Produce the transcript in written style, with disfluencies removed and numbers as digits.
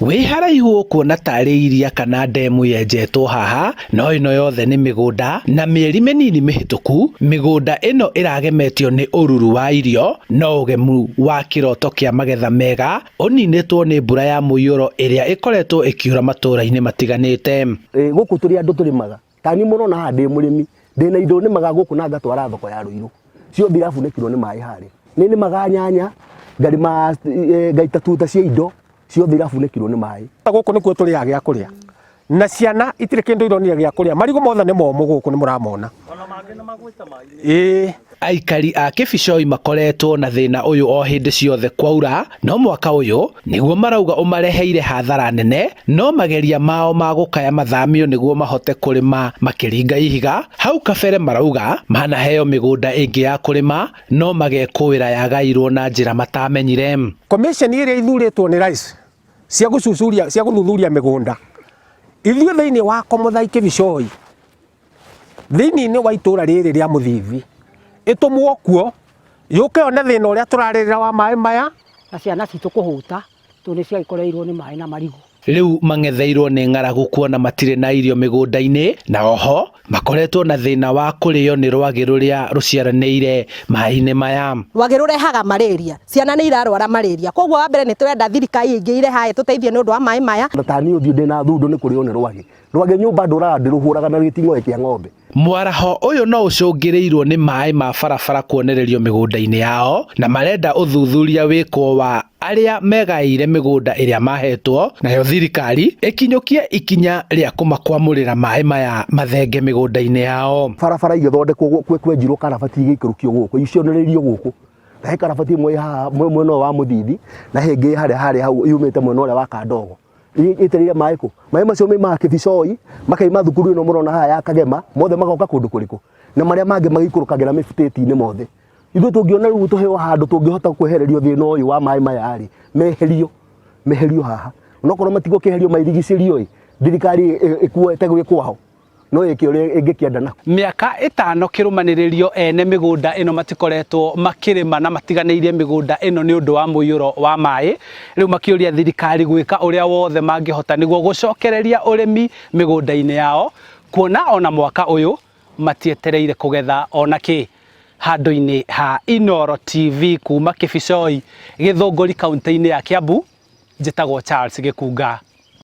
Wĩ haraihu ũkuona tarĩ iria kana ndemu yenjetwo haha, no ĩno yothe nĩ mĩgũnda na mĩeri mĩnini mĩhĩtũku mĩgũnda ĩno ĩragemetio nĩ ũruru wa irio, no ũgemu wa kĩroto kĩa magetha mega ũninĩtwo nĩ mbura ya mũiyũro ĩrĩa ĩkoretwo ĩkiura matũũra-inĩ matiganĩte. Gũkũ tũrĩ andũ tũrĩmaga ta niĩ mũrona haha ndĩ mũrĩmi ndĩna indo nĩmaga gũkũ na ngatwara thoko ya Rũirũ ciothe irabunĩkirwo nĩ maĩ harĩa. Nĩ nĩmaga nyanya ngarĩma ngaita tuta cia indo ciothe irabunĩkirwo nĩ maĩ. Gũkũ nĩkuo tũrĩaga gĩa kũrĩa na ciana itirĩ kĩndũ ironire gĩa kũrĩa marigũ mothe nĩ momũ gũkũ nĩ mũramona. Ĩĩ. Aikari a Kĩbicoi makoretwo na thĩna ũyũ o hĩndĩ ciothe kwaura, no mwaka ũyũ nĩguo marauga ũmareheire hathara nene, no mageria mao ma gũkaya mathamio nĩguo mahote kũrĩma makĩringa ihiga, hau kabere marauga manaheo mĩgũnda ĩngĩ ya kũrĩma no magekũĩra yagairwo na njĩra matamenyire. Commission ĩrĩa ithurĩtwo nĩ rais cia gũcucuria cia gũthuthuria mĩgũnda ithuĩ thĩinĩ wa Komothai Kĩbicoi thĩinĩ wa itũra rĩrĩ rĩa Mũthithi ĩtũmwo kuo yũke yone thĩna ũrĩa tũrarĩrĩra wa maĩ maya. Na ciana citũ kũhũta tondũ nĩ ciagĩkoreirwo nĩ maĩ na marigũ. Rĩu mang'etheirwo nĩ ng'aragu kuona matirĩ na irio mĩgũnda-inĩ na oho makoretwo na thĩna wa kũrĩo nĩ rwagĩ rũrĩa rũciaranĩire maĩ-inĩ maya. Rwagĩ rũrehaga malaria, ciana nĩ irarwara malaria, koguo wa mbere nĩ tũrenda thirikari ĩingĩrĩre haha ĩtũteithie nĩ ũndũ wa maĩ maya. Ta niĩ ũthiũ ndĩna thundo nĩ kũrĩo nĩ rwagĩ. Rwagĩ nyũmba ndũraga ndĩrũhũraga na gĩting'oe kĩa ng'ombe. Mwaraho ũyũ no ũcũngĩrĩirwo nĩ maĩ ma barabara kuonererio mĩgũnda-inĩ yao na marenda ũthuthuria wĩkwo wa arĩa megaĩire mĩgũnda ĩrĩa mahetwo nayo thirikari ĩkinyũkie ikinya rĩa kũmakwamũrĩra maĩ maya mathenge mĩgũnda-inĩ yao. Barabara igĩthondekwo kwenjirwo karabati igĩikũrũkio gũkũ cionereirio gũkũ na he karabati ĩmwe ĩ haha mwena ũyũ wa Mũthithi na he ĩngĩ harĩa harĩa hau yumĩte mwena ũrĩa wa Kandogo. Ĩitĩrĩire maĩ kũ? Maĩ macio maimaga Kĩbicoi, makaima thukuru ĩno mũrona haha ya Kagema, mothe magoka kũndũ kũrĩkũ? Na marĩa mangĩ magĩikũrũkagĩra mĩbutĩti-inĩ mothe. Ithuĩ tũngĩona rĩu tũheo handũ tũngĩhota kwehererio thĩna ũyũ wa maĩ maya rĩ, meherio, meherio haha. Onokorwo matigũkĩeherio mairigicĩrio ĩ, thirikari ĩkuoete gwĩ kwao. No ĩke ũrĩa ĩngĩkĩenda na. Mĩaka ĩtano kĩrũmanĩrĩrio ene mĩgũnda ĩno matikoretwo makĩrĩma na matiganĩirie mĩgũnda ĩno nĩ ũndũ wa mũiyũro wa maĩ. Rĩu makĩũria thirikari gwĩka ũrĩa wothe mangĩhota nĩguo gũcokereria ũrĩmi mĩgũnda-inĩ yao, kuona ona mwaka ũyũ matietereire kũgetha ona kĩ. Handũ-inĩ ha Inooro TV kuma Kĩbicoi, Gĩthũngũri kaũntĩ-inĩ ya Kĩambu, njĩtagwo Charles Gĩkunga.